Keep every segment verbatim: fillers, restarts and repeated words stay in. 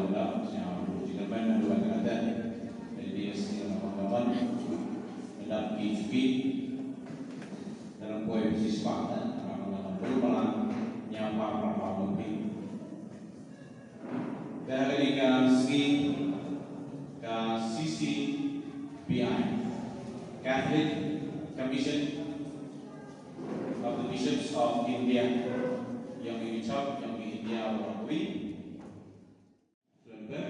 Lap, sñiaw, chilaban, na luar kata, L D S, na kawan-kawan, na dap ki chuki, dalam poi bisi spah, na kawan-kawan, dulu malam, nyapa, para, para, para, Te ha kani ka sngi ka C C B I, Catholic Commission of the Bishops of India, yong i Bishop yong i India wa kawi. Surrender.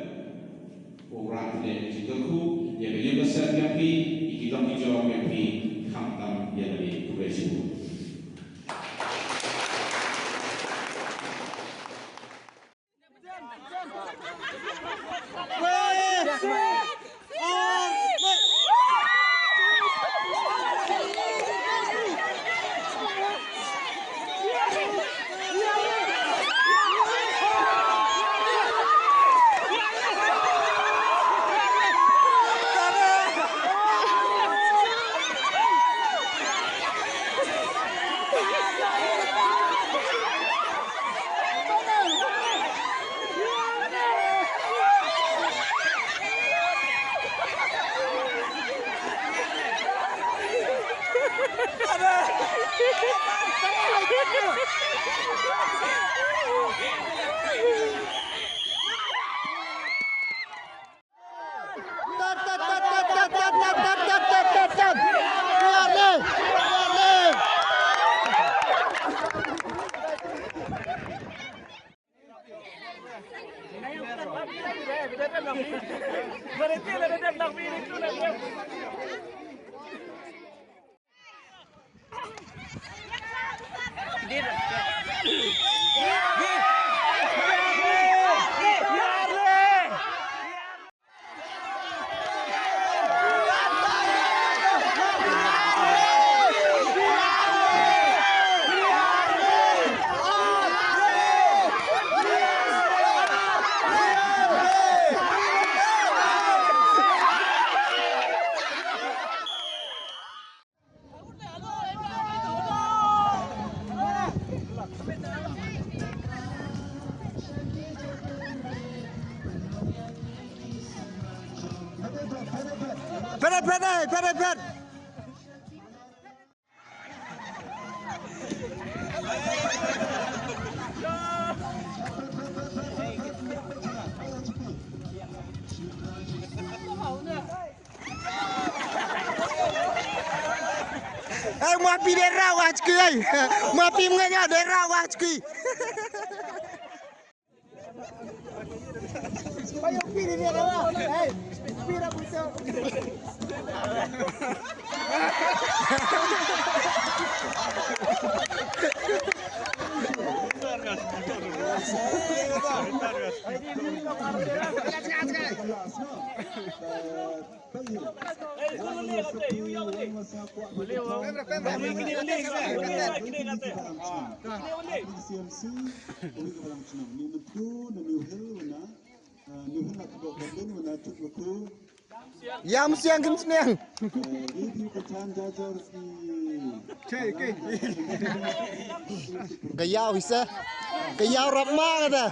U Rai le chitu ku, ya ka yong ka ser ya phi, i ki dong i jor ya phi, khamtam ya ka le ku re shu. Pere, pere, pere, pere. Eh, mapi dera wachki, eh. Mapi mengenya dera wachki. Yam siang kim sniang. Ka yaw hisa. Ka yaw rap ma kata.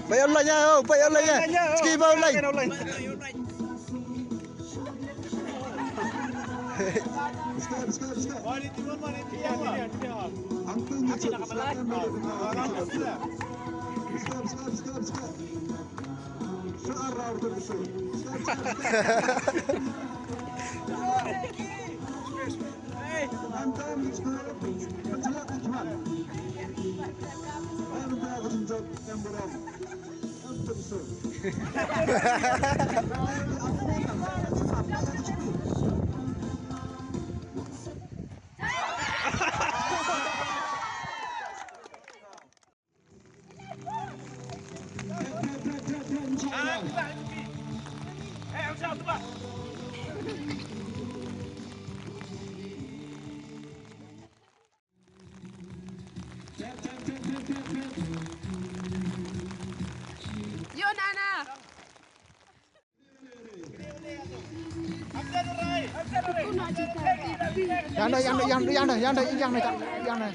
Bai online ya, oh, bai online ya. Ski bai online. Yan da, yan da, yan da, yan da, yan da, yan da, yan da.